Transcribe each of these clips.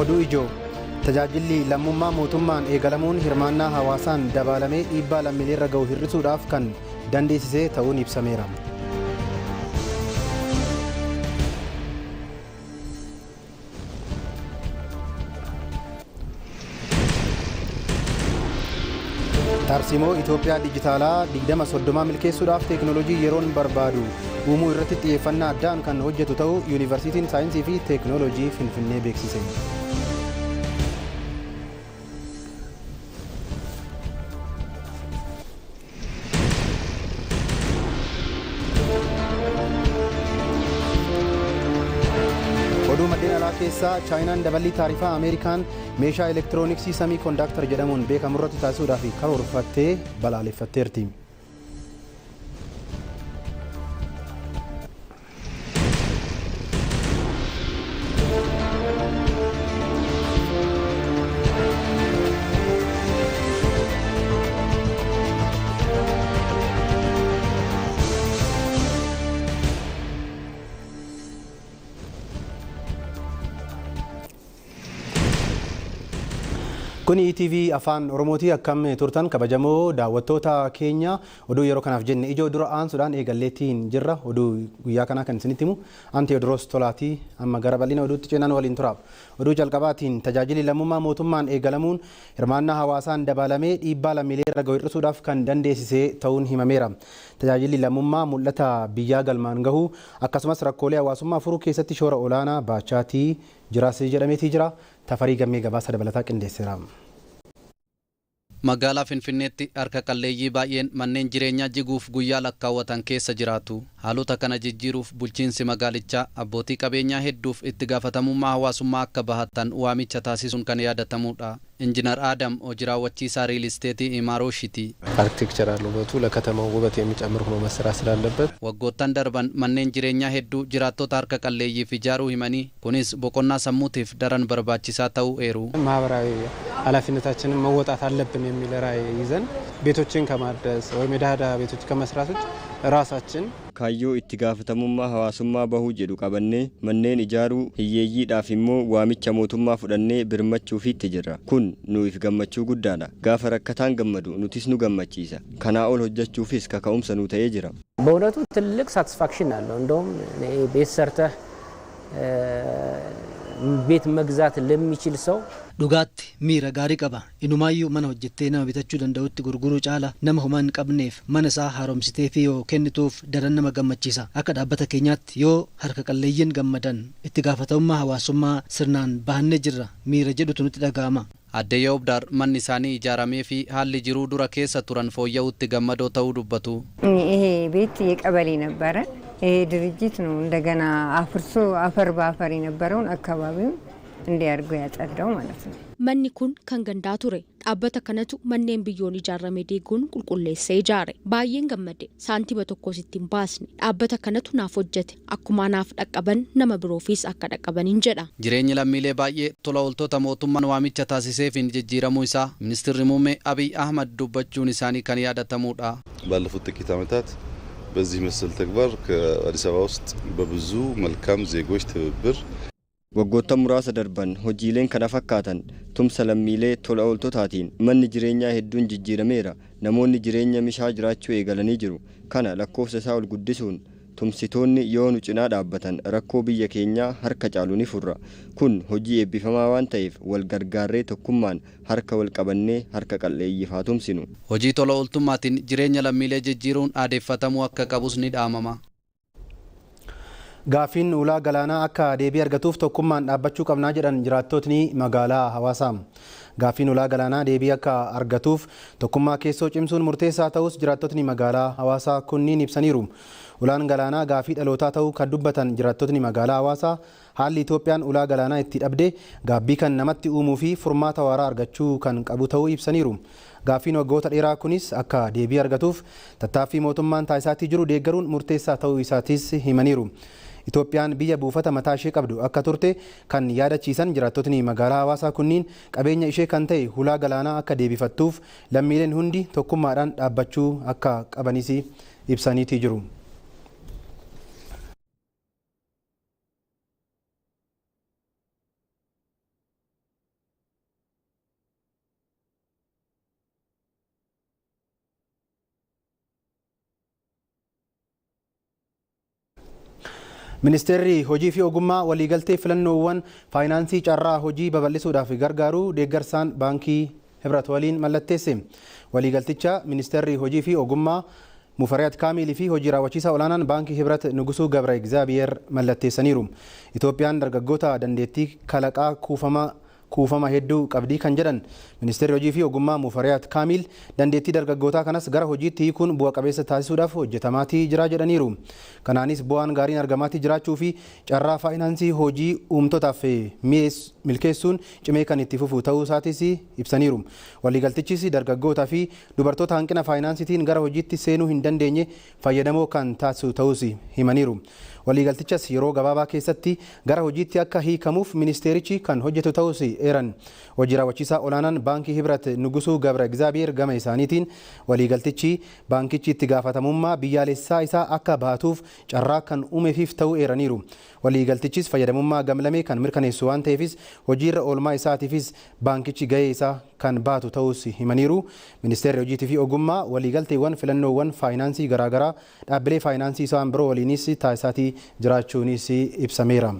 Oduu ijoo tajaajilli lammummaa mootummaan eegalamuun hirmaannaa hawaasaan dabaalamee dhiibbaa lammiileerra gahu hir'isuudhaaf kan dandeessise ta'uun ibsameera. Tarsiimoo Itoophiyaa dijitaalaa 2030 milkeessuudhaaf teekinooloojii yeroon barbaadu uumuu irratti xiyyeeffannaa addaan kan hojjetu ta'uu Yuunivarsiitiin Saayinsii fi Teekinooloojii Finfinnee beeksise. Oduu maddeen alaa keessaa Chaayinaan daballii taarifaa Ameerikaan meeshaa elektirooniksii samii kondaaktar jedhamuun beekamu irratti taasisuudhaaf karoorfattee balaaleffatteerti. Kun ETV Afaan Oromooti. Akkam turtan kabajamoo daawwattoota keenya? Oduu yeroo kanaaf jenne ijoo dura aansuudhaan eegalleettiin jirra. Oduu guyyaa kanaa kan isinitti himu an Teewodiroos Tolaatii. Amma gara bal'ina oduutti ceenaan waliin tura. Oduu jalqabaatiin tajaajilli lammummaa mootummaan eegalamuun hirmaannaa hawaasaan dabalamee dhiibbaa lammiilee irra gahu hir'isuudhaaf kan dandeessise ta'uun himameera. Tajaajilli lammummaa mul'ata biyyaa galmaan gahuu akkasumas rakkoolee hawaasummaa furuu keessatti shoora olaanaa baachaatii jiraas jedhameetii jira. Tafarii Gammee gabaasa dabalataa qindeesseera. Magaalaa Finfinneetti harka qalleeyyii baay'een manneen jireenyaa jiguuf guyyaa lakkaawwatan keessa jiraatu. Haalota kana jijjiiruuf bulchiinsi magaalichaa abbootii qabeenyaa hedduuf itti gaafatamummaa hawaasummaa akka bahatan waamicha taasisuun kan yaadatamudha. Injinar Aadam hojii raawwachiisaa riil isteetii Imaarooshiti. አርክቴክቸራል ውበቱ ለከተማው ውበት የሚጨምር ሆኖ መሰራት ስላለበት Waggoottan darban manneen jireenyaa hedduu jiraattota harka qalleeyyiif ijaaruu himanii, kunis boqonnaa sammuutiif daran barbaachisaa ta'uu eeru. ማህበራዊ ኃላፊነታችንን መወጣት አለብን የሚል ራዕይ ይዘን ቤቶችን ከማደስ ወይም የድሃ ድሃ ቤቶች ከመስራት ውጭ ራሳችን Kaayyoo itti gaafatamummaa hawaasummaa bahuu jedhu qabannee manneen ijaaruu, hiyyeeyyiidhaaf immoo waamicha mootummaa fudhannee birmachuufiitti jirra. Kun nuuf gammachuu guddaadha. Gaafa rakkataan gammadu nutis nu gammachiisa. Kanaa ol hojjechuufis kaka'umsa nu ta'ee jira. በእውነቱ ትልቅ ሳቲስፋክሽን አለው። እንደውም እኔ ቤት ሰርተህ ቤት መግዛት ለሚችል ሰው Dhugaatti miira gaarii qaba. Inumaayyuu mana hojjettee nama bitachuu danda'utti gurguruu caala nama homaa hin qabneef mana isaa haaromsitee fi yoo kennituuf daran nama gammachiisa. Akka dhaabbata keenyaatti yoo harka qalleeyyiin gammadan itti gaafatamummaa hawaasummaa sirnaan bahannee jirra miira jedhutu nutti dhaga'ama. Aadde Yoobdaar manni isaanii ijaaramee fi haalli jiruu dura keessa turan fooyya'utti gammadoo ta'uu dubbatu. ይሄ ቤት የቀበሌ ነበረ። ይሄ ድርጅት ነው እንደገና አፍርሶ አፈር በአፈር የነበረውን አካባቢውን እንዲያርጎ ያጸዳው ማለት ነው። Manni kun kan gandaa ture. Dhaabbata kanatu manneen biyyoon ijaarame diiguun qulqulleessee ijaare. Baay'een gammade. Saantima tokkos itti hin baasne. Dhaabbata kanatu naaf hojjete. Akkuma naaf dhaqqaban nama biroofis akka dhaqqabaniin jedha. Jireenyi lammiilee baay'ee tola ooltota mootummaan waamicha taasiseefin jijjiiramuu isaa ministeerri muummee Abiy Ahmad dubbachuun isaanii kan yaadatamudha. ባለፉት ጥቂት ዓመታት በዚህ መሰል ተግባር ከአዲስ አበባ ውስጥ በብዙ መልካም ዜጎች ትብብር Waggoottan muraasa darban hojiileen kana fakkaatan tumsa lammiilee tola ooltotaatiin manni jireenyaa hedduun jijjiirameera. Namoonni jireenya mishaa jiraachuu eegalanii jiru. Kana lakkoofsa isaa ol guddisuun tumsitoonni yoo nu cinaa dhaabbatan rakkoo biyya keenyaa harka caalu ni furra. Kun hojii eebbifamaa waan ta'eef wal gargaarree tokkummaan harka wal qabannee harka qalleeyyiif haa tumsinu. Hojii tola ooltummaatiin jireenya lammiilee jijjiiruun aadeeffatamuu akka qabus ni dhaamama. Gaaffiin ulaa galaanaa akka deebii argatuuf tokkummaan dhaabbachuu qabnaa jedhan jiraattotni magaalaa Hawaasaa. Gaaffiin ulaa galaanaa deebii akka argatuuf tokkummaa keessoo cimsuun murteessaa ta'us jiraattotni magaalaa Hawaasaa kunniin ibsaniiru. Ulaan galaanaa gaaffii dhalootaa ta'uu kan dubbatan jiraattotni magaalaa Hawaasaa, haalli Itoophiyaan ulaa galaanaa itti dhabde gaabbii kan namatti uumuu fi furmaata waaraa argachuu kan qabu ta'uu ibsaniiru. Gaaffiin waggoota dheeraa kunis akka deebii argatuuf tattaaffii mootummaan taasisaatii jiru deeggaruun murteessaa ta'uu isaatis himaniiru. Itoophiyaan biyya buufata mataa ishee qabdu akka turte kan yaadachiisan jiraattotni magaalaa Hawaasaa kunniin, qabeenya ishee kan ta'e hulaa galaanaa akka deebifattuuf lammiileen hundi tokkummaadhaan dhaabbachuu akka qabanis ibsaniitii jiru. Ministeerri hojii fi ogummaa waliigaltee filannoowwan faayinaansii carraa hojii babal'isuudhaaf gargaaru deeggarsaan baankii Hibrat waliin mallatteesse. Waliigalticha ministeerri hojii fi ogummaa Mufariyaat Kaamilii fi hojii raawwachiisaa olaanaan baankii Hibrat Nugusuu Gabra Egzaabiyeer mallatteessaniiru. Itoophiyaan dargaggoota dandeettii kalaqaa kuufama hedduu qabdii kan jedhan ministeerri hojii fi ogummaa Mufariyaat Kaamil dandeettii dargaggootaa kanas gara hojiitti hiikuun bu'a qabeessa taasisuudhaaf hojjetamaatii jira jedhaniiru. Kanaanis bu'aan gaariin argamaatii jiraachuu fi carraa faayinaansii hojii uumtotaaf milkeessuun cimee kan itti fufu ta'uu isaatis ibsaniiru. Waliigaltichis dargaggootaa fi dubartoota hanqina faayinaansiitiin gara hojiitti seenuu hin dandeenye fayyadamoo kan taasisu ta'uus himaniiru. Waliigaltichas yeroo gabaabaa keessatti gara hojiitti akka hiikamuuf ministeerichi kan hojjetu ta'uus eeran. Hojii raawwachiisaa olaanaan baankii Hibrat Nugusuu Gabra Egzaabiyeer gama isaaniitiin waliigaltichi baankichi itti gaafatamummaa biyyaalessaa isaa akka baatuuf carraa kan uumeefiif ta'uu eeraniiru. Waliigaltichis fayyadamummaa gamlamee kan mirkaneessu waan ta'eefis hojiirra oolmaa isaatiifis baankichi gahee isaa kan baatu ta'uus himaniiru. Ministeerri hojiitii fi ogummaa waliigalteewwan filannoowwan faayinaansii garaagaraa dhaabbilee faayinaansii isaan biroo waliinis taasisaatii jiraachuunis ibsameera.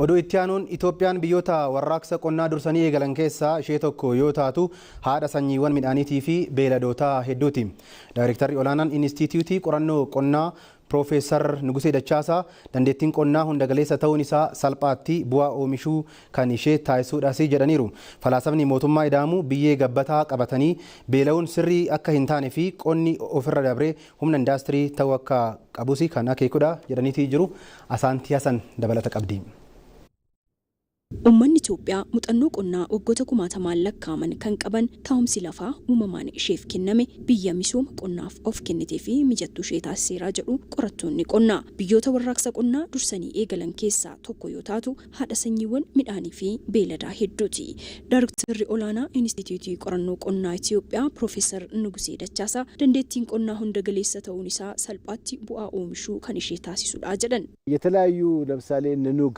Oduu itti aanuun Itoophiyaan biyyoota warraaqsa qonnaa dursanii eegalan keessaa ishee tokko yoo taatu haadha sanyiiwwan midhaaniitii fi beeladootaa hedduuti. Daayirektarri olaanaan Inistituutii qorannoo qonnaa Piroofeesar Nugusee Dachaasaa dandeettiin qonnaa hundagaleessa ta'uun isaa salphaatti bu'aa oomishuu kan ishee taasisuudhaas jedhaniiru. Falaasamni mootummaa ida'amuu biyyee gabbataa qabatanii beela'uun sirrii akka hin taane fi qonni ofirra dabree humna indaastirii ta'uu akka qabus kan akeekudha jedhaniitii jiru. Asaantii Hasan dabalata qabdi. Uummanni Itoophiyaa muuxannoo qonnaa waggoota kumaatamaan lakkaa'aman kan qaban taa'umsi lafaa uumamaan isheef kenname biyya misooma qonnaaf of kennitee fi mijattuu ishee taasiseera jedhu qorattoonni qonnaa. Biyyoota warraaqsa qonnaa dursanii eegalan keessaa tokko yoo taatu haadha sanyiiwwan midhaanii fi beeladaa hedduuti. Daayirektarri olaanaa Inistituutii Qorannoo Qonnaa Itoophiyaa Piroofeesar Nugusee Dachaasaa dandeettiin qonnaa hunda galeessa ta'uun isaa salphaatti bu'aa oomishuu kan ishee taasisudha jedhan. የተለያዩ ለምሳሌ እነ ኑግ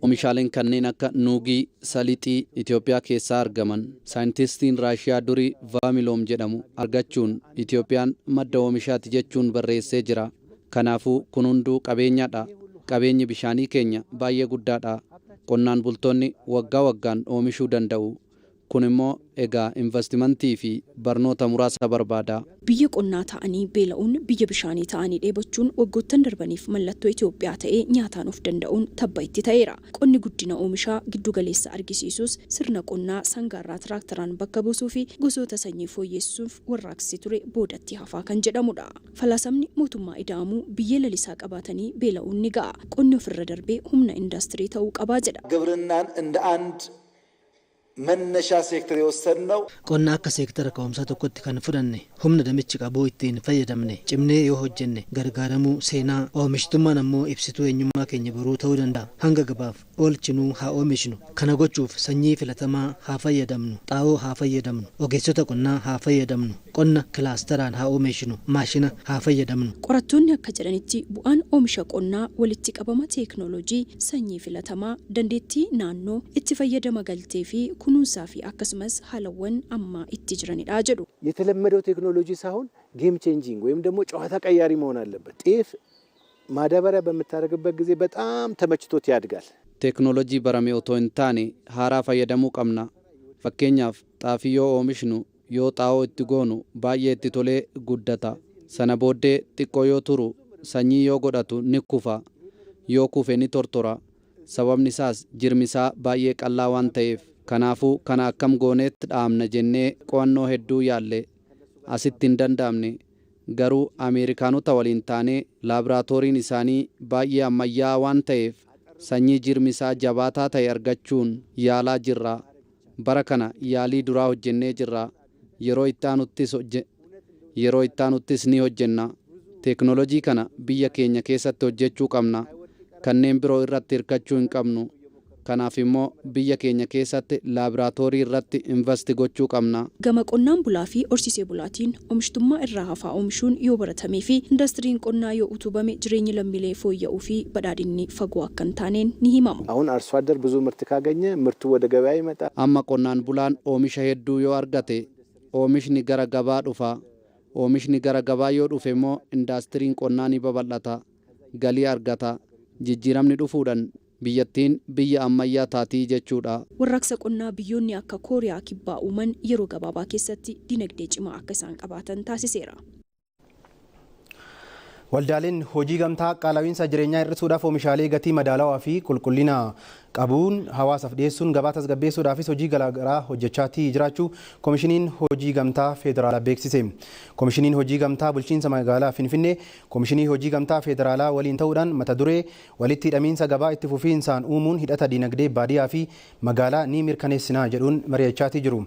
Oomishaaleen kanneen akka nuugii, salixii Itoophiyaa keessaa argaman saayintistiin Raashiyaa durii Vaamiloom jedhamu argachuun Itoophiyaan madda oomishaati jechuun barreessee jira. Kanaafuu kun hunduu qabeenyadha. Qabeenyi bishaanii keenya baay'ee guddaadha. Qonnaan bultoonni waggaa waggaan oomishuu danda'u. Kun immoo egaa investimentii fi barnoota muraasa barbaada. Biyya qonnaa ta'anii beela'uun biyya bishaanii ta'anii dheebochuun waggoottan darbaniif mallattoo Itoophiyaa ta'ee nyaataan of danda'uun tabba itti ta'eera. Qonni guddina oomishaa giddugaleessa argisiisus sirna qonnaa sangaarraa tiraaktaraan bakka buusuu fi gosoota sanyii fooyyessuuf warraaqsi ture boodatti hafaa kan jedhamudha. Falaasamni mootummaa ida'amuu biyya lalisaa qabaatanii beela'uun ni ga'a. Qonni ofirra darbee humna indaastirii ta'uu qabaa jedha. ግብርናን እንደ አንድ መነሻ ሴክተር የወሰድነው Qonna akka seektara ka'umsaa tokkotti kan fudhanne humna damichi qabu ittiin fayyadamne cimnee yoo hojjenne gargaaramuu seenaa oomishtummaan ammoo ibsituu eenyummaa keenya boruu ta'uu danda'a. Hanga gabaaf oolchinuu haa oomishnu. Kana gochuuf sanyii filatamaa haa fayyadamnu, xaa'oo haa fayyadamnu, ogeessota qonnaa haa fayyadamnu, qonna kilaasteraan haa oomishnu, maashina haa fayyadamnu. Qorattoonni akka jedhanitti bu'aan oomisha qonnaa walitti qabama teeknooloojii, sanyii filatamaa, dandeettii naannoo, itti fayyadama galtee fi kunuunsaa fi akkasumas haalawwan ammaa itti jiranidha jedhu. የተለመደው ቴክኖሎጂ ሳይሆን ጌም ቼንጂንግ ወይም ደግሞ ጨዋታ ቀያሪ መሆን አለበት። ጤፍ ማዳበሪያ በምታደርግበት ጊዜ በጣም ተመችቶት ያድጋል። Teeknooloojii barame otoo hin taane haaraa fayyadamuu qabna. Fakkeenyaaf xaafii yoo oomishnu yoo xaa'oo itti goonu baay'ee itti tolee guddata. Sana booddee xiqqoo yoo turu sanyii yoo godhatu ni kufa. Yoo kufe ni tortora. Sababni isaas jirmi isaa baay'ee qallaa waan ta'eef. Kanaafuu kana akkam gooneetti dhaabna jennee qo'annoo hedduu yaalle asitti hin danda'amne. Garuu Ameerikaanota waliin taanee laaboraatooriin isaanii baay'ee ammayyaa'aa waan ta'eef sanyii jirmi isaa jabaataa ta'e argachuun yaalaa jirra. Bara kana yaalii duraa hojjennee jirra. Yeroo itti aanuttis ni hojjenna. Teeknoolojii kana biyya keenya keessatti hojjechuu qabna. Kanneen biroo irratti hirkachuu hin qabnu. Kanaaf immoo biyya keenya keessatti laaboraatoorii irratti invest gochuu qabna. Gama qonnaan bulaa fi horsiisee bulaatiin oomishtummaa irraa hafaa oomishuun yoo baratamee fi indastiriin qonnaa yoo utubame jireenyi lammiilee fooyya'uu fi badhaadhinni fagoo akka hin taaneen ni himama. አሁን አርሶ አደር ብዙ ምርት ካገኘ ምርቱ ወደ ገበያ ይመጣል። Amma qonnaan bulaan oomisha hedduu yoo argate oomishni gara gabaa dhufa. Oomishni gara gabaa yoo dhufe immoo indaastiriin qonnaa ni babal'ata. Galii argata. Jijjiiramni dhufuudhaan biyyattiin biyya ammayyaa taatii jechuudha. Warraaqsa qonnaa biyyoonni akka Kooriyaa Kibbaa uuman yeroo gabaabaa keessatti dinagdee cimaa akka isaan qabaatan taasiseera. Waldaaleen hojii gamtaa qaala'iinsa jireenyaa hir'isuudhaaf oomishaalee gatii madaalawaa fi qulqullina qabuun hawaasaaf dhiyeessuun gabaa tasgabbeessuudhaafis hojii garaagaraa hojjechaatii jiraachuu Koomishiniin Hojii Gamtaa Federaalaa beeksise. Koomishiniin Hojii Gamtaa Bulchiinsa Magaalaa Finfinnee Koomishinii Hojii Gamtaa Federaalaa waliin ta'uudhaan mata duree walitti hidhamiinsa gabaa itti fufiinsaan uumuun hidhata dinagdee baadiyyaa fi magaalaa ni mirkaneessinaa jedhuun mari'achaatii jiru.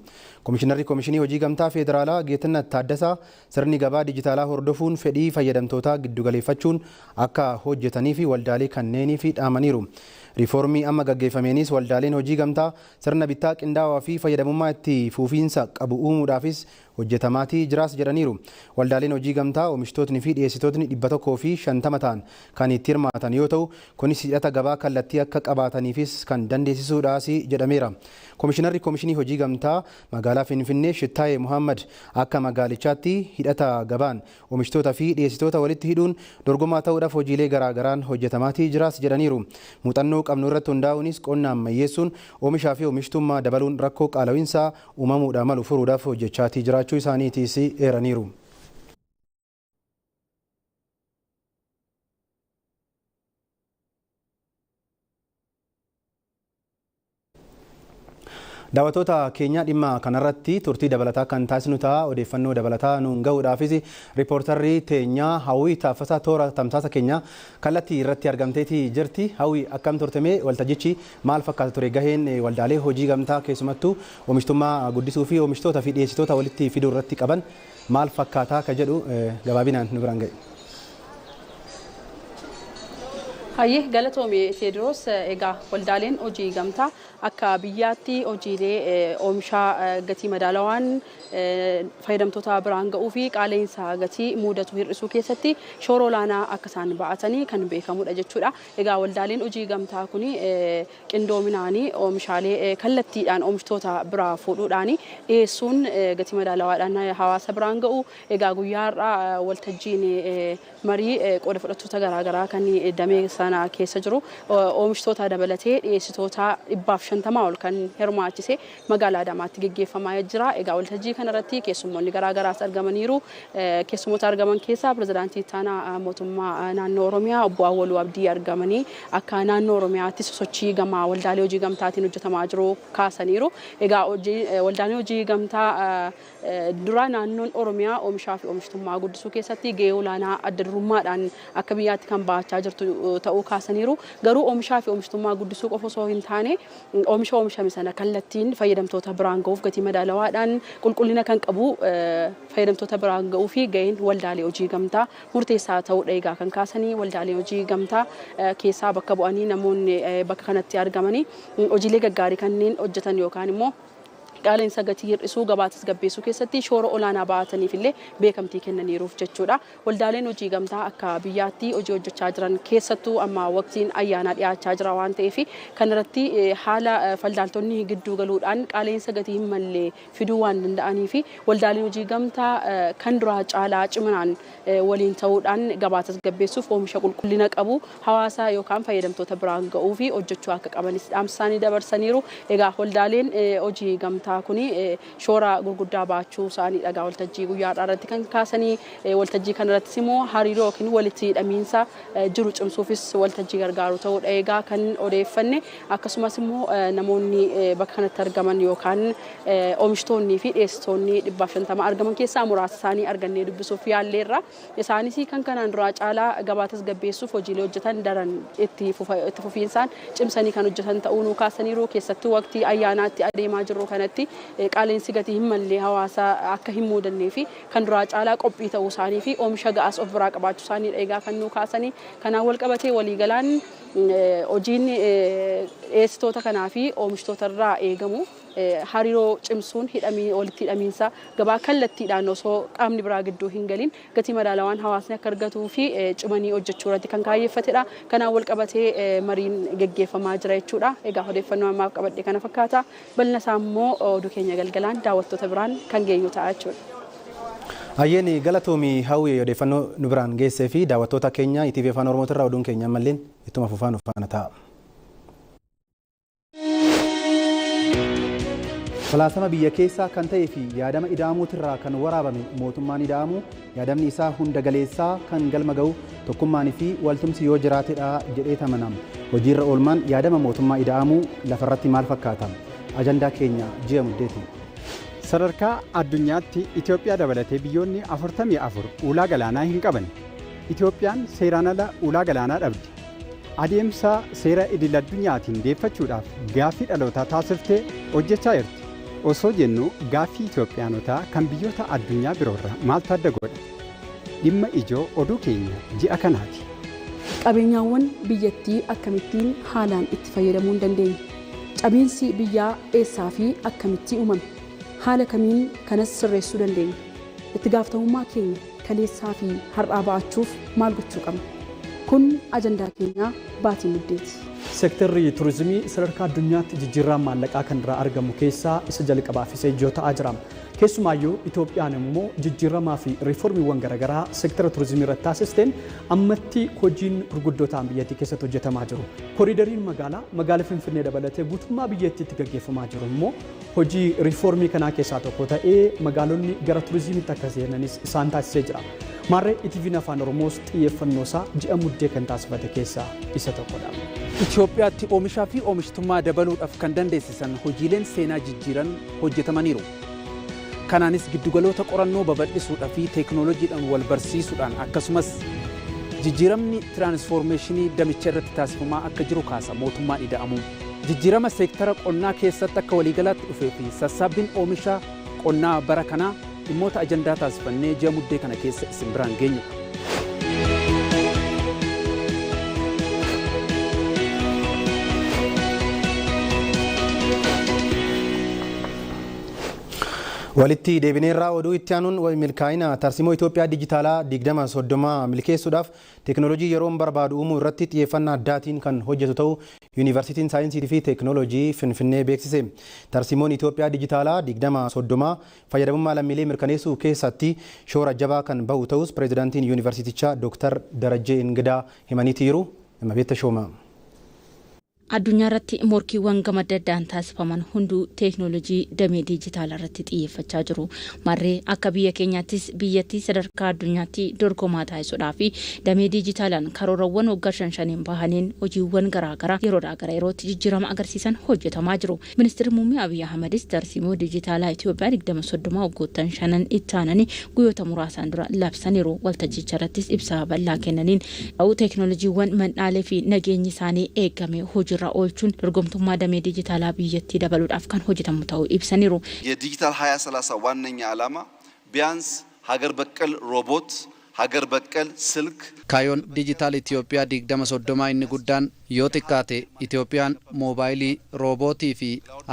Koomishinarri Koomishinii Hojii Gamtaa Federaalaa Geetannat Taaddasaa sirni gabaa dijitaalaa hordofuun fedhii fayyadamtootaa giddugaleeffachuun akka hojjetanii fi waldaalee kanneeniif dhaamaniiru. Riifoormii amma gaggeeffameenis waldaaleen hojii gamtaa sirna bittaa qindaa'aa fi fayyadamummaa itti fufiinsa qabu uumuudhaafis hojjetamaatii jiraas jedhaniiru. Waldaaleen hojii gamtaa oomishtootni fi dhiyeessitootni 150 ta'an kan itti hirmaatan yoo ta'u, kunis hidhata gabaa kallattii akka qabaataniifis kan dandeessisuudhaas jedhameera. Koomishinarri Koomishinii Hojii Gamtaa magaalaa Finfinnee Shittaayee Muhammad akka magaalichaatti hidhata gabaan oomishtoota fi dhiyeessitoota walitti hidhuun dorgomaa ta'uudhaaf hojiilee garaagaraan hojjetamaatii jiraas jedhaniiru. Muuxannoo qabnu irratti hundaa'uunis qonna ammayyeessuun oomishaa fi oomishtummaa dabaluun rakkoo qaala'iinsaa uumamuudhaan malu furuudhaaf hojjechaatii jiraachuu isaaniitiis eeraniiru. Daawwattoota keenya dhimma kanarratti turtii dabalataa kan taasisnu ta'a. Odeeffannoo dabalataa nuun gahuudhaafis riippoortarri teenyaa Hawwii Taaffasaa toora tamsaasa keenya kallattii irratti argamteetii jirti. Hawwii, akkam turteme? Waltajjichi maal fakkaata ture? Gaheen waldaalee hojii gamtaa keessumattuu oomishtummaa guddisuu fi oomishtoota fi dhiyeessitoota walitti fiduu irratti qaban maal fakkaataa ka jedhu gabaabinaan nu biraan ga'e. Hayyee, galatoome Teediroos. Egaa waldaaleen hojii gamtaa akka biyyaatti hojiilee oomisha gatii madaalawaan fayyadamtoota biraan ga'uu fi qaala'insa gatii mudatu hir'isuu keessatti shoora olaanaa akka isaan ba'atanii kan beekamudha jechuudha. Egaa waldaaleen hojii gamtaa kun qindoominaanii oomishaalee kallattiidhaan oomishtoota biraa fuudhuudhaan dhiyeessuun gatii madaalawaadhaan hawaasa biraan ga'u. Egaa guyyaa har'aa waltajjiin marii qooda fudhattoota garaagaraa kan damee sana keessa jiru oomishtoota dabalatee dhiyeessitoota 150 ol kan hirmaachise magaalaa Adaamaatti geggeeffamaa jira. Egaa waltajjii kanarratti keessummoonni garaagaraas argamaniiru. Keessummoota argaman keessaa pirezidaantii ittaanaa mootummaa naannoo Oromiyaa obbo Awwaluu Abdii argamanii akka naannoo Oromiyaatti sosochii gama waldaalee hojii gamtaatiin hojjetamaa jiru kaasaniiru. Egaa waldaalee hojii gamtaa dura naannoon Oromiyaa oomishaa fi oomishtummaa guddisuu keessatti gahee olaanaa adda durummaadhaan akka biyyaatti kan bahachaa jirtu ta'uu kaasaniiru. Garuu oomishaa fi oomishtummaa guddisuu qofa osoo hin taane oomisha oomishame sana kallattiin fayyadamtoota biraan ga'uuf gatii madaalawaadhaan qulqullina kan qabu fayyadamtoota biraan ga'uu fi gaheen waldaalee hojii gamtaa murteessaa ta'uudha egaa kan kaasanii. Waldaalee hojii gamtaa keessaa bakka bu'anii namoonni bakka kanatti argamanii hojiilee gaggaarii kanneen hojjetan yookaan immoo qaala'insa gatii hir'isuu gabaa tasgabbeessuu keessatti shoora olaanaa ba'ataniif illee beekamtii kennaniiruuf jechuudha. Waldaaleen hojii gamtaa akka biyyaatti hojii hojjechaa jiran keessattuu amma waqtiin ayyaanaa dhiyaachaa jira waan ta'eef kanarratti haala faldaaltonni gidduu galuudhaan qaala'insa gatii hin malle fiduu waan danda'anii fi waldaaleen hojii gamtaa kan duraa caalaa ciminaan waliin ta'uudhaan gabaa tasgabbeessuuf oomisha qulqullina qabu hawaasa yookaan fayyadamtoota biraan ga'uu fi hojjechuu akka qabanis dhaamsa isaanii dabarsaniiru. Egaa waldaaleen hojii gamtaa kuni shoora gurguddaa baachuu isaanii dhagaa waltajjii guyyaa har'aa irratti kan kaasanii. Waltajjii kanarrattis immoo hariiroo yookiin walitti hidhamiinsa jiru cimsuufis waltajjii gargaaru ta'uudha egaa kan odeeffanne. Akkasumas immoo namoonni bakka kanatti argaman yookaan oomishtoonnii fi dhiyeessitoonni 150 argaman keessaa muraasa isaanii argannee dubbisuuf yaalleerra. Isaanis kan kanaan duraa caalaa gabaa tasgabbeessuuf hojiilee hojjetan daran itti fufiinsaan cimsanii kan hojjetan ta'uu nuu kaasaniiru. Keessattuu waqtii ayyaanaatti adeemaa jirru kanatti irratti qaala'insi gatii hin mallee hawaasa akka hin muudannee fi kan duraa caalaa qophii ta'uu isaanii fi oomisha ga'aas of biraa qabaachuu isaanii egaa kan nu kaasanii kanaan wal qabatee waliigalaan hojiin dhiyeessitoota kanaa fi oomishtoota irraa eegamu hariiroo cimsuun hidhamii walitti hidhamiinsa gabaa kallattiidhaan osoo qaamni biraa gidduu hin galin gatii madaalawaan hawaasni akka argatuu fi cimanii hojjechuu irratti kan kaayyeeffatedha. Kanaan wal qabatee mariin geggeeffamaa jira jechuudha. Egaa odeeffannoo ammaaf qabadhe kana fakkaata. Bal'ina isaa immoo oduu keenya galgalaan daawwattoota biraan kan geenyu ta'a jechuudha. Ayyeen galatoomii hawwii odeeffannoo nu biraan geessee fi daawwattoota keenya ETV Afaan Oromootirraa oduun keenya ammalleen ittuma fufaa nu faana ta'a. Falaasama biyya keessaa kan ta'ee fi yaadama ida'amuutirraa kan waraabame mootummaan ida'amu yaadamni isaa hunda galeessaa kan galma ga'u tokkummaanii fi waltumsi yoo jiraatedha jedhee amanama. Hojiirra oolmaan yaadama mootummaa ida'amuu lafarratti maal fakkaata? Ajandaa keenya ji'a muddeeti. Sadarkaa addunyaatti Itoophiyaa dabalatee biyyoonni 44 ulaa galaanaa hin qaban. Itoophiyaan seeraan ala ulaa galaanaa dhabdi. Adeemsa seera idil addunyaatiin deeffachuudhaaf gaaffii dhalootaa taasiftee hojjechaa jirti. Osoo jennu gaaffii Itoophiyaanotaa kan biyyoota addunyaa biroorraa maaltu adda godha? Dhimma ijoo oduu keenya ji'a kanaati. Qabeenyaawwan biyyattii akkamittiin haalaan itti fayyadamuu hin dandeenye? Cabiinsi biyyaa eessaa fi akkamitti uumame? Haala kamiin kanas sirreessuu dandeenya? Itti gaafatamummaa keenya kaleessaa fi har'aa ba'achuuf maal gochuu qabna? Kun ajandaa keenyaa baatii muddeeti. Seektarri turizimii sadarkaa addunyaatti jijjiirraan maallaqaa kan irraa argamu keessaa isa jalqabaa fi isa ijoo ta'aa jira. Keessumaayyuu Itoophiyaan immoo jijjiiramaa fi riiformiiwwan garaagaraa seektara turizimii irratti taasisteen ammatti hojiin gurguddoo ta'an biyyattii keessatti hojjetamaa jiru. Kooriidariin magaalaa Finfinnee dabalatee guutummaa biyyattiitti gaggeeffamaa jiru immoo hojii riiformii kanaa keessaa tokko ta'ee magaalonni gara turizimiitti akka seenanis isaan taasisee jira. Maarree ETV'n Afaan Oromoos xiyyeeffannoo isaa ji'a muddee kan taasifate keessaa isa tokkodha. Itoophiyaatti oomishaa fi oomishtummaa dabaluudhaaf kan dandeessisan hojiileen seenaa jijjiiran hojjetamaniiru. Kanaanis giddugaloota qorannoo babal'isuudhaa fi teeknooloojiidhaan wal barsiisuudhaan akkasumas jijjiiramni tiraansfoormeeshinii damicha irratti taasifamaa akka jiru kaasa mootummaan ida'amu. Jijjiirama seektara qonnaa keessatti akka waliigalaatti dhufee fi sassaabbiin oomisha qonnaa bara kanaa dhimmoota ajandaa taasifannee ji'a muddee kana keessa isin biraan geenyudha. Walitti deebineerraa oduu itti aanuun milkaa'ina tarsiimoo Itoophiyaa dijitaalaa 2030 milkeessuudhaaf teeknooloojii yeroon barbaadu uumuu irratti xiyyeeffannaa addaatiin kan hojjetu ta'uu Yuunivarsiitiin Saayinsii fi Teeknooloojii Finfinnee beeksise. Tarsiimoon Itoophiyaa dijitaalaa 2030 fayyadamummaa lammiilee mirkaneessuu keessatti shoora jabaa kan bahu ta'us pireezidaantiin Yuunivarsiitichaa Dr. Darajjee Ingidaa himaniiti jiru. Mabeetta Shooma. Addunyaa irratti morkiiwwan gama adda addaan taasifaman hunduu teeknooloojii damee dijitaalaa irratti xiyyeeffachaa jiru. Marree akka biyya keenyaattis biyyattii sadarkaa addunyaatti dorgomaa taasisuudhaa fi damee dijitaalaan karoorawwan waggaa 5-5 bahaniin hojiiwwan garaagaraa yeroodhaa gara yerootti jijjiirama agarsiisan hojjetamaa jiru. Ministeerri Muummee Abiyyi Ahmedis tarsiimoo dijitaalaa Itoophiyaa 2030 waggoottan 5 itti aananii guyyoota muraasaan dura labsaniiru. Waltajjicha irrattis ibsa bal'aa kennaniin teeknooloojiiwwan mandhaalee fi nageenyi isaanii eegame hojii irra oolchuun dorgomtummaa damee dijitaalaa biyyattii dabaluudhaaf kan hojjetamu ta'uu ibsaniiru. የዲጂታል 2030 ዋነኛ ዓላማ ቢያንስ ሀገር በቀል ሮቦት ሀገር በቀል ስልክ Kaayyoon dijitaal Itoophiyaa 2030 inni guddaan yoo xiqqaate Itoophiyaan moobaayilii, roobootii fi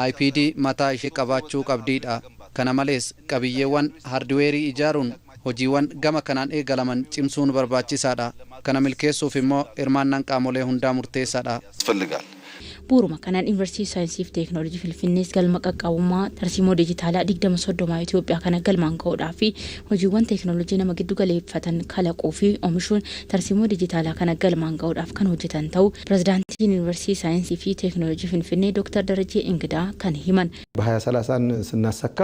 IPD mataa ishee qabaachuu qabdiidha. Kana malees qabiyyeewwan haardiweerii ijaaruun hojiiwwan gama kanaan eegalaman cimsuun barbaachisaadha. Kana milkeessuuf immoo hirmaannaan qaamolee hundaa murteessaadha. ያስፈልጋል። Bu'uuruma kanaan Yuunivarsiitii Saayinsii fi Teeknooloojii Finfinnees galma qaqqabummaa tarsiimoo dijitaalaa 2030 Itoophiyaa kana galmaan ga'uudhaa fi hojiiwwan teeknooloojii nama giddu galeeffatan kalaquu fi oomishuun tarsiimoo dijitaalaa kana galmaan ga'uudhaaf kan hojjetan ta'uu pirezidaantiin Yuunivarsiitii Saayinsii fi Teeknooloojii Finfinnee Dr. Darajee Ingidaa kan himan. በ2030 ስናሳካ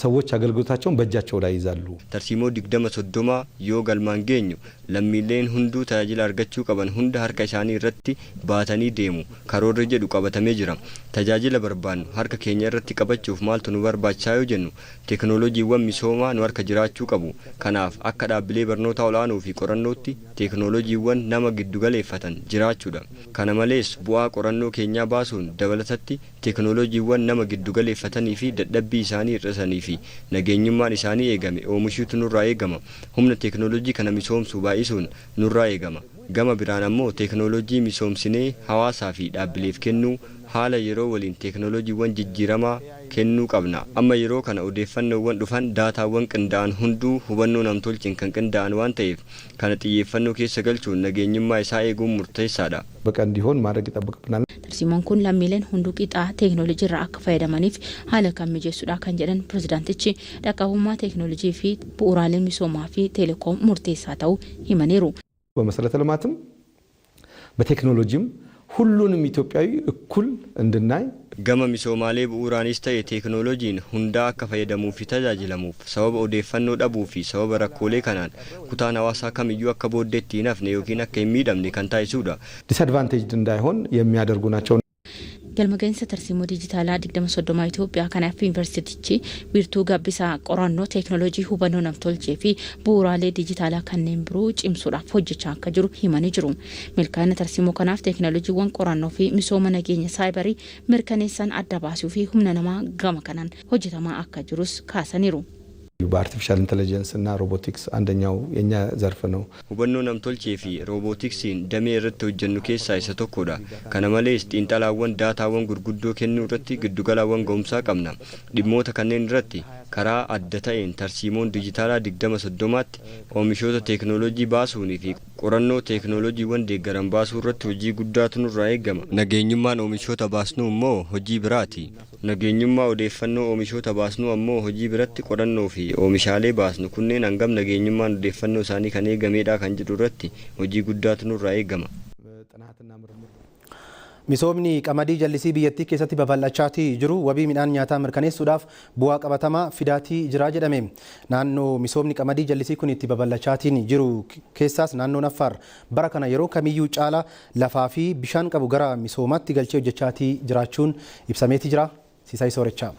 ሰዎች አገልግሎታቸውን በእጃቸው ላይ ይዛሉ። Tarsiimoo 2030 yoo galmaan geenyu lammiileen hunduu tajaajila argachuu qaban hunda harka isaanii irratti baatanii deemu karoorri jedhu qabatamee jira. Tajaajila barbaannu harka keenya irratti qabachuuf maaltu nu barbaachisaa yoo jennu, teeknooloojiiwwan misoomaa nu harka jiraachuu qabu. Kanaaf akka dhaabbilee barnoota olaanoo fi qorannootti teeknooloojiiwwan nama giddugaleeffatan jiraachuudha. Kana malees bu'aa qorannoo keenyaa baasuun dabalatatti teeknooloojiiwwan nama giddugaleeffatanii fi dadhabbii isaanii hir'isanii fi nageenyummaan isaanii eegame oomishuutu nurraa eegama. Humna teeknooloojii kana misoomsuu baay'isuun nurraa eegama. Gama biraan ammoo teeknooloojii misoomsinee hawaasaa fi dhaabbileef kennuu, haala yeroo waliin teeknooloojiiwwan jijjiiramaa kennuu qabna. Amma yeroo kana odeeffannoowwan dhufan, daataawwan qindaa'an hunduu hubannoo namtolcheen kan qindaa'an waan ta'eef, kana xiyyeeffannoo keessa galchuun nageenyummaa isaa eeguun murteessaadha. በቃ እንዲሆን ማድረግ ይጠበቅብናል። Tarsiimoon kun lammiileen hunduu qixaa teeknooloojii irraa akka fayyadamaniif haala kan mijeessudha kan jedhan pirezidaantichi, dhaqqabummaa teeknooloojii fi bu'uuraalee misoomaa fi teelekoom murteessaa ta'uu himaniiru. በመሰረተ ልማትም በቴክኖሎጂም ሁሉንም ኢትዮጵያዊ እኩል እንድናይ Gama misoomaalee bu'uuraanis ta'e teeknooloojiin hundaa akka fayyadamuu fi tajaajilamuuf, sababa odeeffannoo dhabuu fi sababa rakkoolee kanaan kutaan hawaasaa kamiyyuu akka booddeetti hin hafne yookiin akka hin miidhamne kan taasisudha. ዲስአድቫንቴጅድ እንዳይሆን የሚያደርጉ ናቸው። Galma gahinsa tarsiimoo diijitaalaa 2030 Itoophiyaa kanaaf yuunivarsiitichi wiirtuu gabbisaa qorannoo teeknooloojii hubannoo namtolchee fi bu'uuraalee diijitaalaa kanneen biroo cimsuudhaaf hojjechaa akka jiru himanii jiru. Milkaa'ina tarsiimoo kanaaf teeknooloojiiwwan qorannoo fi misooma nageenya saayibarii mirkaneessan adda baasuu fi humna namaa gama kanaan hojjetamaa akka jirus kaasaniiru. በአርቲፊሻል ኢንቴሊጀንስ እና ሮቦቲክስ አንደኛው የኛ ዘርፍ ነው። Hubannoo namtolchee fi roobootiksiin damee irratti hojjennu keessaa isa tokkodha. Kana malees xiinxalaawwan daataawwan gurguddoo kennuu irratti giddugalaawwan ga'umsaa qabna. Dhimmoota kanneen irratti karaa adda ta'een tarsiimoon dijitaalaa 2030tti oomishoota teeknooloojii baasuunii fi qorannoo teeknooloojiiwwan deeggaran baasuu irratti hojii guddaatu nurraa eegama. Nageenyummaan oomishoota baasnuu immoo hojii biraati. Nageenyummaa odeeffannoo oomishoota baasnuu ammoo hojii biratti, qorannoo fi oomishaalee baasnu kunneen hangam nageenyummaan odeeffannoo isaanii kan eegamedha kan jedhu irratti hojii guddaatu nurraa eegama. Misoomni qamadii jallisii biyyattii keessatti babal'achaatii jiru wabii midhaan nyaataa mirkaneessuudhaaf bu'aa qabatamaa fidaatii jira jedhame. Naannoo misoomni qamadii jallisii kun itti babal'achaatiin jiru keessaas naannoon Affaar bara kana yeroo kamiyyuu caala lafaa fi bishaan qabu gara misoomaatti galchee hojjechaatii jiraachuun ibsameeti jira. Siisaay Soorechaa.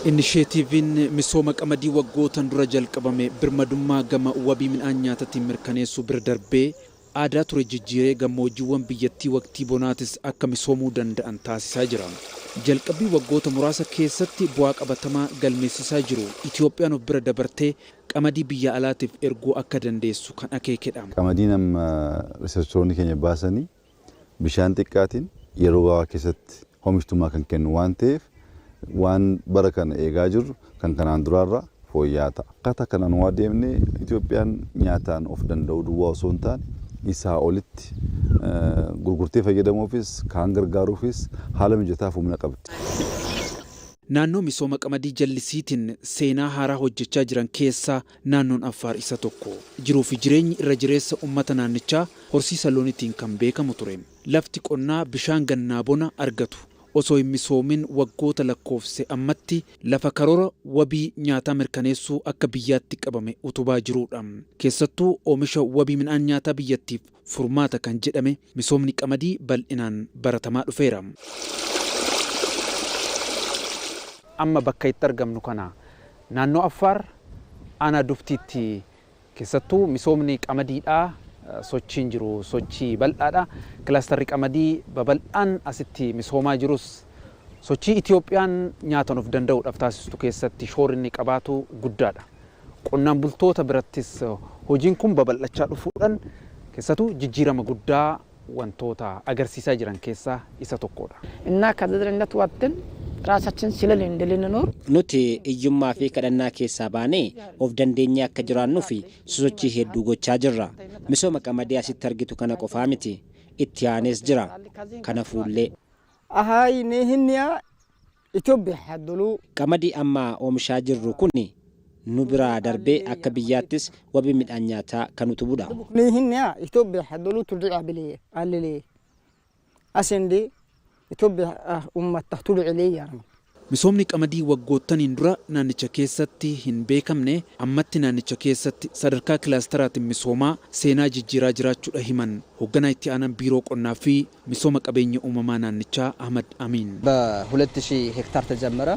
Inisheetiiviin misooma qamadii waggootan dura jalqabame birmadummaa gama wabii midhaan nyaataatiin mirkaneessuu bira darbee aadaa ture jijjiiree gammoojjiiwwan biyyattii waqtii bonaatis akka misoomuu danda'an taasisaa jira. Jalqabbii waggoota muraasa keessatti bu'aa qabatamaa galmeessisaa jiru Itoophiyaan of bira dabartee qamadii biyya alaatiif erguu akka dandeessu kan akeekedha. Qamadiin amma riisarchoonni keenya baasanii bishaan xiqqaatiin yeroo gabaabaa keessatti oomishtummaa kan kennu waan ta'eef, waan bara kana eegaa jirru kan kanaan duraarra fooyya'aa ta'a. Akkaataa kanaan waa deemnee Itoophiyaan nyaataan of danda'uu duwwaa osoo hin taane, isaa olitti gurgurtee fayyadamuufis kaan gargaaruufis haala mijataaf humna qabdi. Naannoo misooma qamadii jallisiitiin seenaa haaraa hojjechaa jiran keessaa naannoon Affaar isa tokko. Jiruu fi jireenyi irra jireessa uummata naannichaa horsiisa looniitiin kan beekamu ture. Lafti qonnaa bishaan gannaa bona argatu osoo hin misoomin waggoota lakkoofse ammatti lafa karoora wabii nyaataa mirkaneessuu akka biyyaatti qabame utubaa jirudha. Keessattuu oomisha wabii midhaan nyaataa biyyattiif furmaata kan jedhame misoomni qamadii bal'inaan baratamaa dhufeera. Amma bakka itti argamnu kana naannoo Affaar aanaa Duftiitti keessattuu misoomni qamadiidhaa sochiin jiru sochii bal'aadha. Kilaastarri qamadii babal'aan asitti misoomaa jirus sochii Itoophiyaan nyaatan of danda'uudhaaf taasistu keessatti shoorri inni qabaatu guddaadha. Qonnaan bultoota birattis hojiin kun babal'achaa dhufuudhaan keessattuu jijjiirama guddaa wantoota agarsiisaa jiran keessaa isa tokkodha. እና ከድህነት ወጥተን ራሳችን ችለን እንድንኖር Nuti hiyyummaa fi kadhannaa keessaa baanee of dandeenyee akka jiraannuu fi sosochii hedduu gochaa jirra. Misooma qamadii asitti argitu kana qofaa miti. Itti aanees jira. Kana fuullee. Qamadii amma oomishaa jirru kun nu biraa darbee akka biyyaattis wabii midhaan nyaataa kan utubudha. Misoomni qamadii waggoottaniin dura naannicha keessatti hin beekamne ammatti naannicha keessatti sadarkaa kilaasteraatiin misoomaa seenaa jijjiiraa jiraachuudha himan hoogganaa itti aanaan biiroo qonnaa fi misooma qabeenya uumamaa naannichaa Ahmad Amiin. በ2000 ሄክታር ተጀመረ።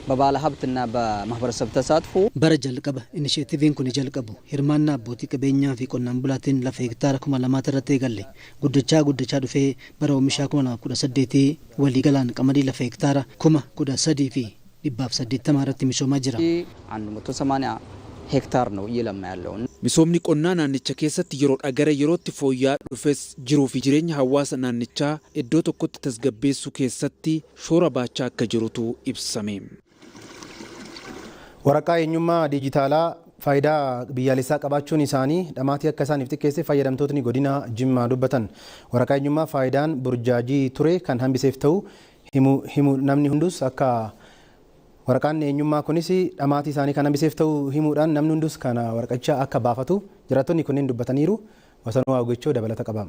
በባለ ሀብትና በማህበረሰብ ተሳትፎ Bara jalqaba inisheetiiviin kun jalqabu hirmaannaa abbootii qabeenyaa fi qonnaan bulaatiin lafa hektaara 2000 irratti eegalle guddachaa guddachaa dhufee bara oomishaa 2018 waliigalaan qamadii lafa hektaara 13,180 irratti misoomaa jira. 180 ሄክታር ነው እየለማ ያለው። Misoomni qonnaa naannicha keessatti yeroodhaa gara yerootti fooyya'aa dhufes jiruu fi jireenya hawaasa naannichaa iddoo tokkotti tasgabbeessuu keessatti shoora baachaa akka jirutu ibsame. Waraqaa eenyummaa diijitaalaa faayidaa biyyaalessaa qabaachuun isaanii dhamaatii akka isaaniif xiqqeesse fayyadamtootni godina Jimmaa dubbatan. Waraqaa eenyummaa faayidaan burjaajii ture kan hambiseef ta'u himu namni hundus akka waraqaan eenyummaa kunis dhamaatii isaanii kan hambiseef ta'u himuudhaan namni hundus kana waraqacha akka baafatu jiraattonni kunneen dubbataniiru. Wasanuu Awgechoo dabalata qaba.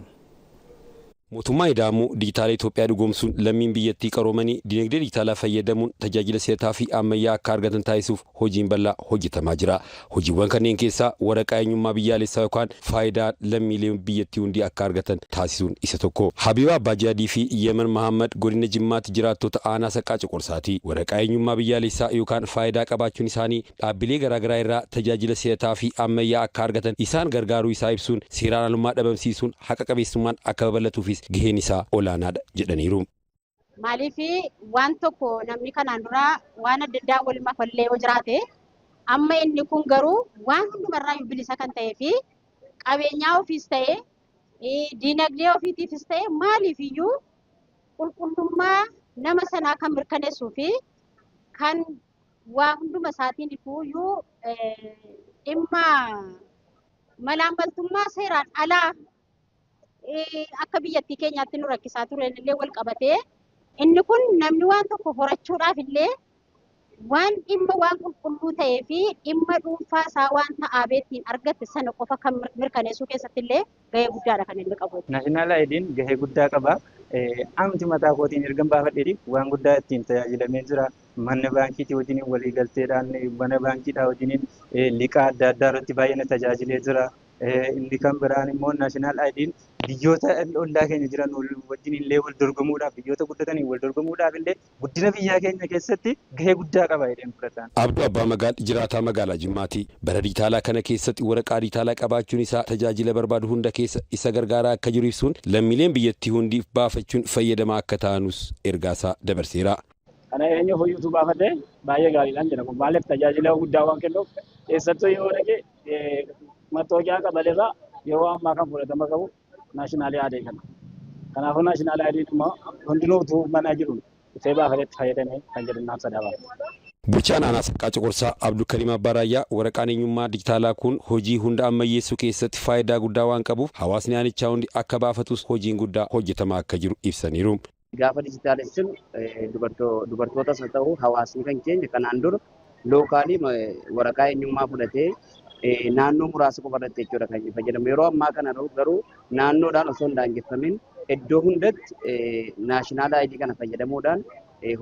Mootummaa Ida'amuu dijitaala Itoophiyaa dhugoomsuun lammiin biyyattii qaroomanii dinagdee dijitaalaa fayyadamuun tajaajila si'ataa fi ammayyaa akka argatan taasisuuf hojiin bal'aa hojjetamaa jira. Hojiiwwan kanneen keessaa waraqaa eenyummaa biyyaalessaa yookaan faayidaa lammiileen biyyattii hundi akka argatan taasisuun isa tokko. Habiba Abbaajaadii fi Yemen Mahammad godina Jimmaatti jiraattota aanaa Saqqaa Coqorsaati. Waraqaa eenyummaa biyyaalessaa yookaan faayidaa qabaachuun isaanii dhaabbilee garaagaraa irraa tajaajila si'ataa fi ammayyaa akka argatan isaan gargaaruu isaa ibsuun seeraan alummaa dhabamsiisuun haqa qabeessummaan akka babal'atuufis gaheen isaa olaanaadha jedhaniiru. Maaliif waan tokko namni kanaan dura waan adda addaa wal mafallee yoo jiraate amma inni kun garuu waan hundumarraa bilisa kan ta'ee fi qabeenyaa ofiis ta'e diinagdee ofiitiifis ta'e maaliif iyyuu qulqullummaa nama sanaa kan mirkaneessuu fi kan waa hunduma isaatiin iyyuu dhimma malaammaltummaa seeraan alaa akka biyyattii keenyaatti nu rakkisaa tureen illee wal qabatee inni kun namni waan tokko horachuudhaaf illee waan dhimma waan qulqulluu ta'ee fi dhimma dhuunfaa isaa waan ta'aa beettiin argatte sana qofa kan mirkaneessuu keessatti illee gahee guddaadha kan inni qabu. Naashinaal aayidiin gahee guddaa qaba. Amti mataa kootiin ergan baafadheeti waan guddaa ittiin tajaajilamee jira. Mana baankiitii wajjiniin waliigalteedhaan mana baankiidhaa wajjiniin liqaa adda addaa irratti baay'ee na tajaajilee jira. Inni kan biraan immoo naashinaal aayidiin biyyoota ollaa keenya jiran wajjin illee wal dorgomuudhaaf biyyoota guddatanii wal dorgomuudhaaf illee guddina biyyaa keenya keessatti gahee guddaa qaba jedheen fudhatan. Abduu Abbaa Magaal jiraataa magaalaa Jimmaati. Bara dijitaalaa kana keessatti waraqaa dijitaalaa qabaachuun isaa tajaajila barbaadu hunda keessa isa gargaaraa akka jiru ibsuun lammiileen biyyattii hundi baafachuun fayyadamaa akka ta'anus ergaasaa dabarseera. Kana eenyu hoyyuutu baafate baay'ee gaariidhaan jedha kun maaliif tajaajila guddaa waan kennuuf keessattuu yoo dhaqe mattooqiyaa qabaleerraa yeroo ammaa kan fudhatama qabu naashinaal aayidii kana. Kanaafuu naashinaal aayidiin immoo hundinuu utuu mana jiruun dhufee baafatetti fayyadamee kan jedhu naaf sadaaba. Bulchaan aanaa Saqqaa Coqorsaa Abdulkariim Abbaaraayyaa waraqaan eenyummaa dijitaalaa kun hojii hunda ammayyeessuu keessatti faayidaa guddaa waan qabuuf hawaasni aanichaa hundi akka baafatus hojiin guddaa hojjetamaa akka jiru ibsaniiru. Gaafa dijitaalessin dubartootas haa ta'u hawaasni kan keenya kanaan dura lookaalii waraqaa eenyummaa fudhatee naannoo muraasa qofa irratti jechuudha kan fayyadamu. Yeroo ammaa kana garuu naannoodhaan osoo hin daangeffamin iddoo hundatti naashinaal aayidii kana fayyadamuudhaan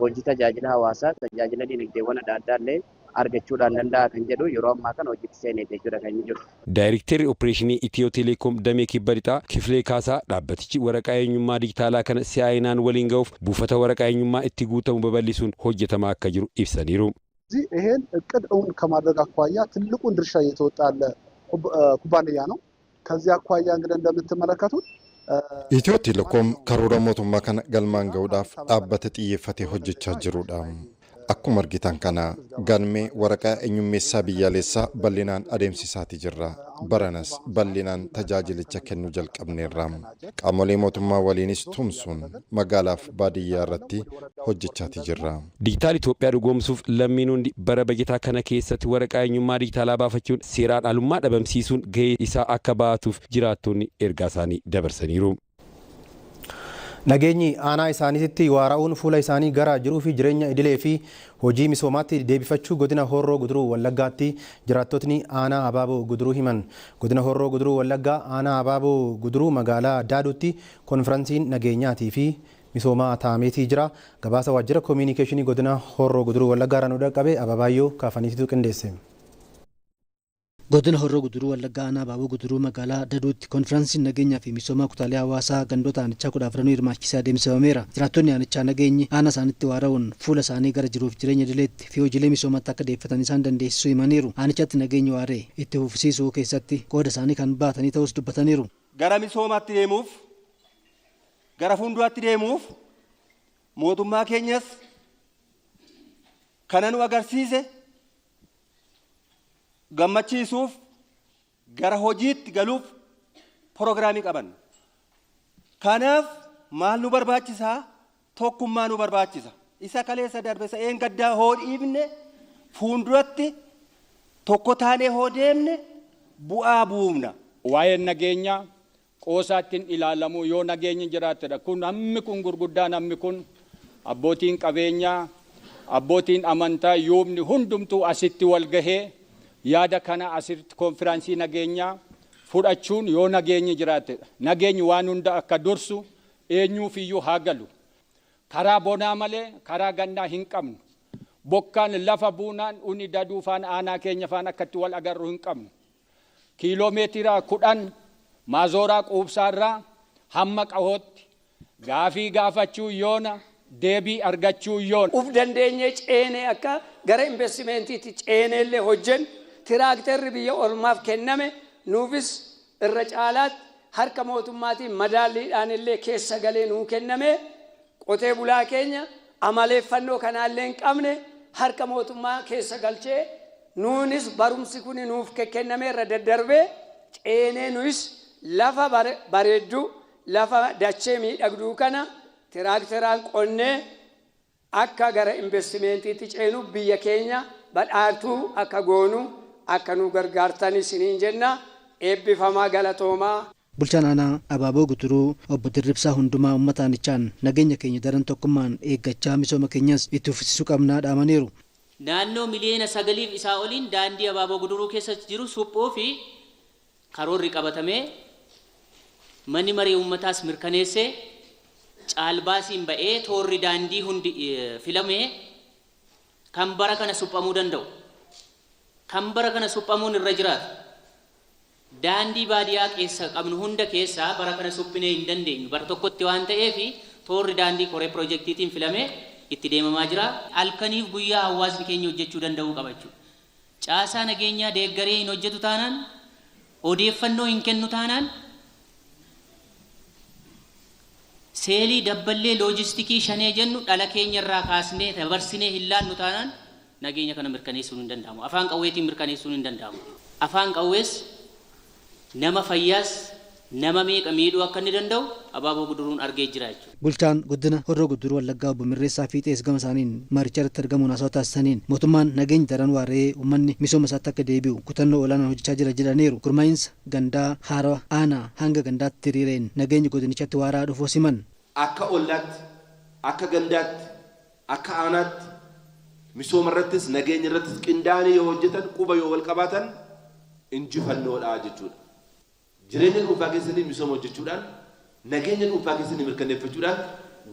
hojii tajaajila hawaasaa tajaajila dinagdeewwan adda addaa illee argachuudhaan danda'a kan jedhu yeroo ammaa kana hojiitti seenee jechuudha kan jiru. Daayirektarri Opereeshinii Itiyoo Teleekoom damee kibba lixaa Kifilee Kaasaa dhaabbatichi waraqaa eenyummaa dijitaalaa kana si'aayinaan waliin ga'uuf buufata waraqaa eenyummaa itti guutamu babal'isuun hojjetamaa akka jiru ibsaniiru. ይሄን እቅድ እውን ከማድረግ አኳያ ትልቁን ድርሻ እየተወጣ ያለ ኩባንያ ነው። ከዚህ አኳያ እንግዲህ እንደምትመለከቱት ኢትዮ ቴሌኮም karoora mootummaa kana galmaan ga'uudhaaf dhaabbata xiyyeeffatee hojjechaa jirudha. Akkuma argitan kana galmee waraqaa eenyummeessaa biyyaalessaa bal'inaan adeemsisaatii jirra. Baranas bal'inaan tajaajilicha kennuu jalqabneerra. Qaamolee mootummaa waliinis tumsuun magaalaaf baadiyyaa irratti hojjechaatii jirra. Dijitaal Itoophiyaa dhugoomsuuf lammiin hundi bara bajetaa kana keessatti waraqaa eenyummaa dijitaalaa baafachuun seeraan alummaa dhabamsiisuun gahee isaa akka baatuuf jiraattonni ergaa isaanii dabarsaniiru. Nageenyi aanaa isaaniitti waara'uun fuula isaanii gara jiruu fi jireenya idilee fi hojii misoomaatti deebifachuu godina Horroo Guduruu Wallaggaatti jiraattotni aanaa Abaaboo Guduruu himan. Godina Horroo Guduruu Wallaggaa aanaa Abaaboo Guduruu magaalaa Daaduutti konferansiin nageenyaatii fi misoomaa ta'ameetii jira. Gabaasa waajjira koominikeeshinii godina Horroo Guduruu Wallaggaa irraa nu dhaqqabe Ababaayyoo Kaafaniititu qindeesse. Godina Horroo Guduruu Wallaggaa aanaa Abaaboo Guduruu magaalaa Daduutti konfiraansiin nageenyaa fi misoomaa kutaalee hawaasaa gandoota aanichaa 14 hirmaachisee adeemsifameera. Jiraattonni aanichaa nageenyi aanaa isaaniitti waara'uun fuula isaanii gara jiruuf jireenya idileetti fi hojiilee misoomaatti akka deeffatan isaan dandeessisuu himaniiru. Aanichatti nageenyi waaree itti fufsiisuu keessatti qooda isaanii kan baatanii ta'us dubbataniiru. Gara misoomaatti deemuuf, gara fuulduraatti deemuuf mootummaa keenyas kana nu agarsiise gammachiisuuf gara hojiitti galuuf proogiraamii qaban. Kanaaf maal nu barbaachisaa? Tokkummaa nu barbaachisa. Isa kaleessa darbe sa'een gaddaa hoo dhiibne fuulduratti tokko taanee hoo deemne bu'aa buufna. Waa'een nageenyaa qoosaattiin ilaalamu yoo nageenyi jiraattedha. Kun hammi kun gurguddaan hammi kun abbootiin qabeenyaa, abbootiin amantaa yoomni hundumtuu asitti wal gahee yaada kana asitti konfiraansii nageenyaa fudhachuun yoo nageenyi jiraattedha. Nageenyi waan hunda akka dursu eenyuuf iyyuu haa galu. Karaa bonaa malee karaa gannaa hin qabnu. Bokkaan lafa buunaan uni daduu faan aanaa keenya faan akkatti wal agarru hin qabnu. Kiiloomeetira 10 maazooraa quubsaarraa hamma qahootti gaafii gaafachuu yoona deebii argachuu yoona. Uf dandeenyee ceenee akka gara investimentiitti ceeneellee hojjennu tiraaktarri biyya ormaaf kenname nuufis irra caalaatti harka mootummaatiin madaalliidhaan illee keessa galee nuu kenname qotee bulaa keenya amaleeffannoo kanaallee hin qabne harka mootummaa keessa galchee nuunis barumsi kun nuuf kenname irra daddarbee ceenee nuus lafa bareedduu lafa dachee miidhagduu kana tiraakteraan qonnee akka gara investimentiitti ceenu biyya keenya badhaatuu akka goonu akka nu gargaartan isiniin jenna eebbifamaa galatoomaa. Bulchaan aanaa Abaaboo Guduruu obbo Dirribsaa Hundumaa uummata aanichaan nageenya keenya daran tokkummaan eeggachaa misooma keenyas itti fufsiisuu qabnaa dhaamaniiru. Naannoo miliyoona 9 isaa oliin daandii Abaaboo Guduruu keessa jiru suphuu fi karoorri qabatamee manni marii uummataas mirkaneessee caalbaasiin ba'ee toorri daandii hundi filamee kan bara kana suphamuu danda'u kan bara kana suphamuun irra jiraatu daandii baadiyaa keessa qabnu hunda keessaa bara kana suphinee hin dandeenyu bara tokkotti waan ta'eef toorri daandii koree piroojeektiitiin filamee itti deemamaa jira. Halkaniif guyyaa hawaasni keenya hojjechuu danda'uu qaba jechuudha. Caasaa nageenyaa deeggaree hin hojjetu taanaan odeeffannoo hin kennu taanaan seelii dabballee loojistikii shanee jennu dhala keenya irraa kaasnee dabarsinee hin laannu taanaan nageenya kana mirkaneessuun hin danda'amu. Afaan qawweetiin mirkaneessuun hin danda'amu. Afaan qawwees nama fayyaas nama meeqa miidhuu akka inni danda'u Abaaboo Guduruun argee jira jechuudha. Bulchaan godina Horroo Guduruu Wallaggaa obbo Mirreessaa Fiixees gama isaaniin maricha irratti argamuun haasawaa taasisaniin mootummaan nageenya daran waaree uummanni misooma isaatti akka deebi'u kutannoo olaanaan hojjechaa jira jedhaniiru. Gurmaa'insa gandaa haarawaa aanaa hanga gandaatti diriireen nageenyi godinichatti waaraa dhufuu siman. Akka ollaatti, akka gandaatti, akka aanaatti misooma irrattis nageenya irrattis qindaa'anii yoo hojjetan quba yoo wal qabaatan injifannoodha jechuudha. Jireenya dhuunfaa keessanii misooma hojjechuudhaan nageenya dhuunfaa keessanii mirkaneeffachuudhaan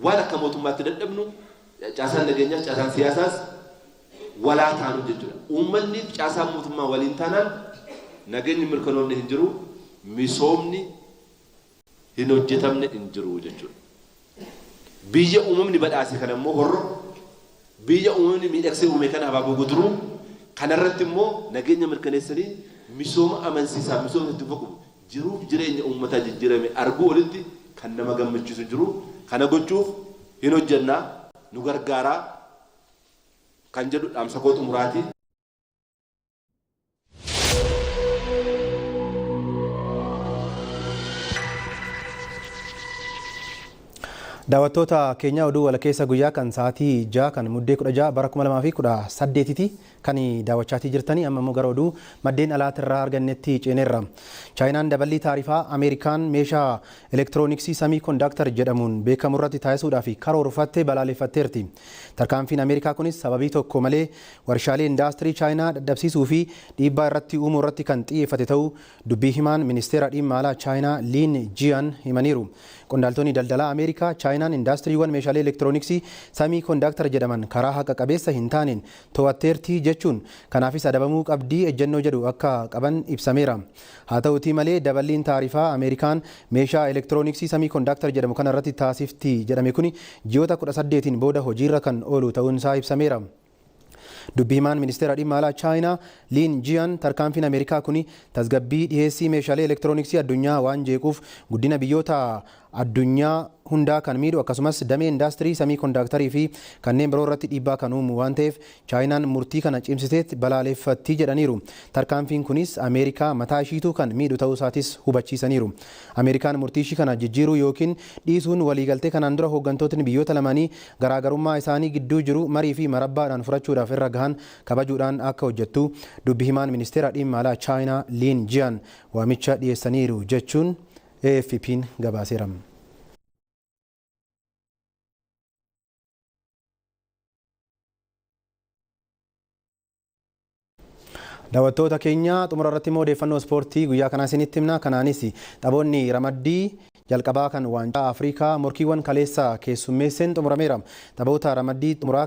waan akka mootummaatti dadhabnu caasaan nageenyaas caasaan siyaasaas walaa taanu jechuudha. Uummanni caasaan mootummaa waliin taanaan nageenyi mirkanoofne hin jiru, misoomni hin hojjetamne hin jiru jechuudha. Biyya uumamni badhaase kana immoo Horroo, biyya uumamni miidhagsee uume kana Abaaboo Guduruu kanarratti immoo nageenya mirkaneessanii misooma amansiisaa misooma itti fufu jiruuf jireenya uummataa jijjiirame arguu olitti kan nama gammachiisu jiru kana gochuuf hin hojjennaa nu gargaaraa kan jedhu dhaamsa koo xumuraati. Daawwattoota keenya oduu walakeessa guyyaa kan sa'aatii 6 kan muddee 16 bara 2018 kan daawwachaatii jirtanii amma immoo gara oduu maddeen alaatirraa argannetti ceeneerra. Chaayinaan daballii taarifaa Ameerikaan meeshaa elektirooniksii samii kondaaktar jedhamuun beekamu irratti taasisuudhaaf karoorfattee balaaleffatteerti. Tarkaanfiin Ameerikaa kunis sababii tokko malee warshaalee indaastirii Chaayinaa dadhabsiisuu fi dhiibbaa irratti uumuu irratti kan xiyyeeffate ta'uu dubbii himaan ministeera dhimma alaa Chaayinaa Liin Jiyan himaniiru. Qondaaltonni daldalaa Ameerikaa Chaayinaan indaastiriiwwan meeshaalee elektirooniksii semiconductor jedhaman karaa haqa qabeessa hin taaneen to'atteertii jechuun kanaafis adabamuu qabdii ejjennoo jedhu akka qaban ibsameera. Haa ta'utii malee daballiin taarifaa Ameerikaan meeshaa elektirooniksii semiconductor jedhamu kana irratti taasifti jedhame kuni ji'oota 18 booda hojiirra kan oolu ta'uun isaa ibsameera. Dubbi himaan ministeera dhimma alaa Chaayinaa Liin Jiyan tarkaanfiin Ameerikaa kuni tasgabbii dhiheessii meeshaalee elektirooniksii addunyaa waan jeequuf guddina biyyoota addunyaa hundaa kan miidhu akkasumas damee indaastirii semiconductorii fi kanneen biroo irratti dhiibbaa kan uumu waan ta'eef Chaayinaan murtii kana cimsiteetti balaaleffatti jedhaniiru. Tarkaanfiin kunis Ameerikaa mataa ishiitu kan miidhu ta'uu isaatis hubachiisaniiru. Ameerikaan murtii ishii kana jijjiiruu yookiin dhiisuun waliigaltee kanaan dura hooggantootni biyyoota lamaanii garaagarummaa isaanii gidduu jiru marii fi marabbaadhaan furachuudhaaf irra gahan kabajuudhaan akka hojjettu dubbi himaan ministeera dhimma alaa Chaayinaa Liin Jiyan waamicha dhiyeessaniiru jechuun AFP'n gabaaseera. Daawwattoota keenya, xumura irratti immoo odeeffannoo ispoortii guyyaa kanaa isinitti himna. Kanaanis taphoonni ramaddii jalqabaa kan waancaa Afrikaa morkiiwwan kaleessa keessummeesseen xumurameera. Taphoota ramaddii xumuraa